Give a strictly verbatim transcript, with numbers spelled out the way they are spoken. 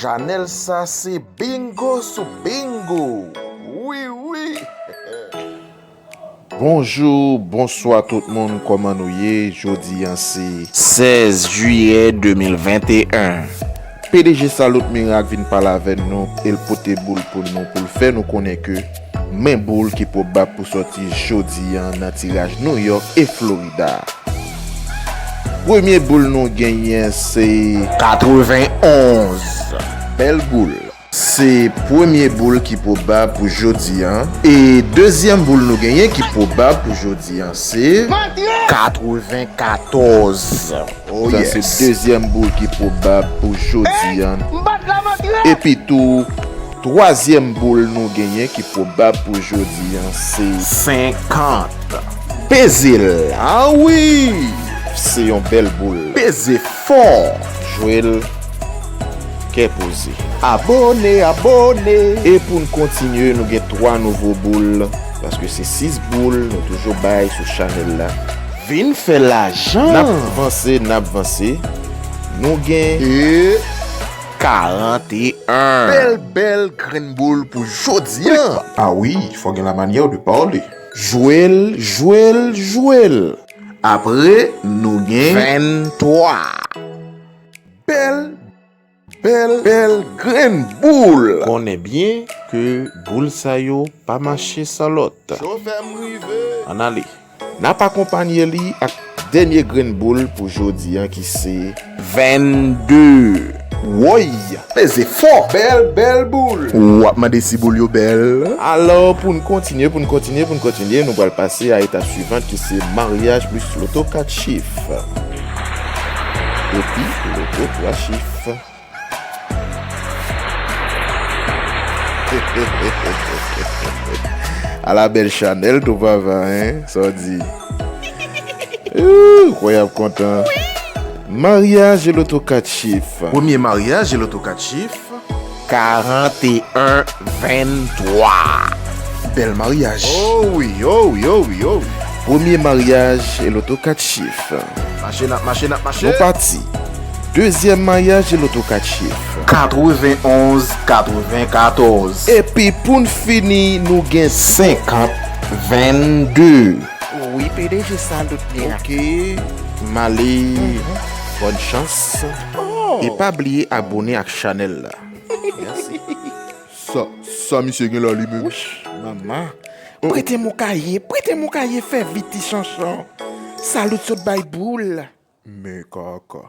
Chanèl sa se bingo sou bingo. Wi, wi. Bonjou, bonswa tout moun, kòman nou ye? Jodi a se sèz jiyè de mil venteyen. P D G Salut Miracle vin pale avè nou, e l pote boul pou nou, pou l fè nou konnen ke men boul ki pwobab pou sòti jodi a nan tiraj New York e Florida. Premye boul nou genyen se katrevenn onz. Bèl boul. Se premye boul ki pwobab pou jodi a. E dezyèm boul nou genyen ki pwobab pou jodi a se katrevenkatòz. Oh, sa se yes. Dezyèm boul ki pwobab pou jodi a. Epi tou, twazyèm boul nou genyen ki pwobab pou jodi a se senkant. Peze l. Ah wi! Se yon bèl boul. Peze fò. Jwe l kè poze. Abòne, abòne. E pou n kontinye, nou gen twa nouvo boul. Paske se sis boul nou toujou bay sou chanèl la. Vin fè lajan. N ap vanse, n ap vanse. Nou gen e karanteyen. Bèl, bèl grenn boul pou jodi a. Ah wi, fò gen la manyè de pale. Jwe l, jwe l, jwe l. Apre, nou gen venntwa. Bèl, bèl, bèl grenn boul. Konnen byen ke boul sa yo pa mache san lòt. Chofè m rive. Ann ale. N ap akonpanye li ak dènye grenn boul pou jodi a ki se vennde. Woy! Peze fò! Bèl, bèl boul! W ap mande si boul yo bèl. Alò, pou n kontinye, pou n kontinye, pou n kontinye, nou pral pase a etap swivan ki se maryaj plis loto kat chif. Epi loto twa chif. Ala bèl chanèl tou papa, hein? Sa w di? Ooh, kwè y ap kontan. Maryaj e loto kat chif. Premye maryaj e loto kat chif. Karanteyen venntwa. Bèl maryaj. Oh wi, oh wi, oh wi, oh wi. Premye maryaj e loto kat chif. Mache, n ap mache, n ap mache. Nou pati. Dezyèm maryaj e loto kat chif. Katrevenonz katrevenkatòz. Epi pou n fini, nou gen senkant vennde. Wi, P D G Salut Miracle. Ok, m ale. Bòn chans. Oh. E pa bliye abòne ak chanèl la. Mèsi. Sa, sa misye gen la li menm? Wouch, manman. Prete m yon kaye, prete m yon kaye, fè vit ti chanchon. Salut sot bay boul. Men kaka.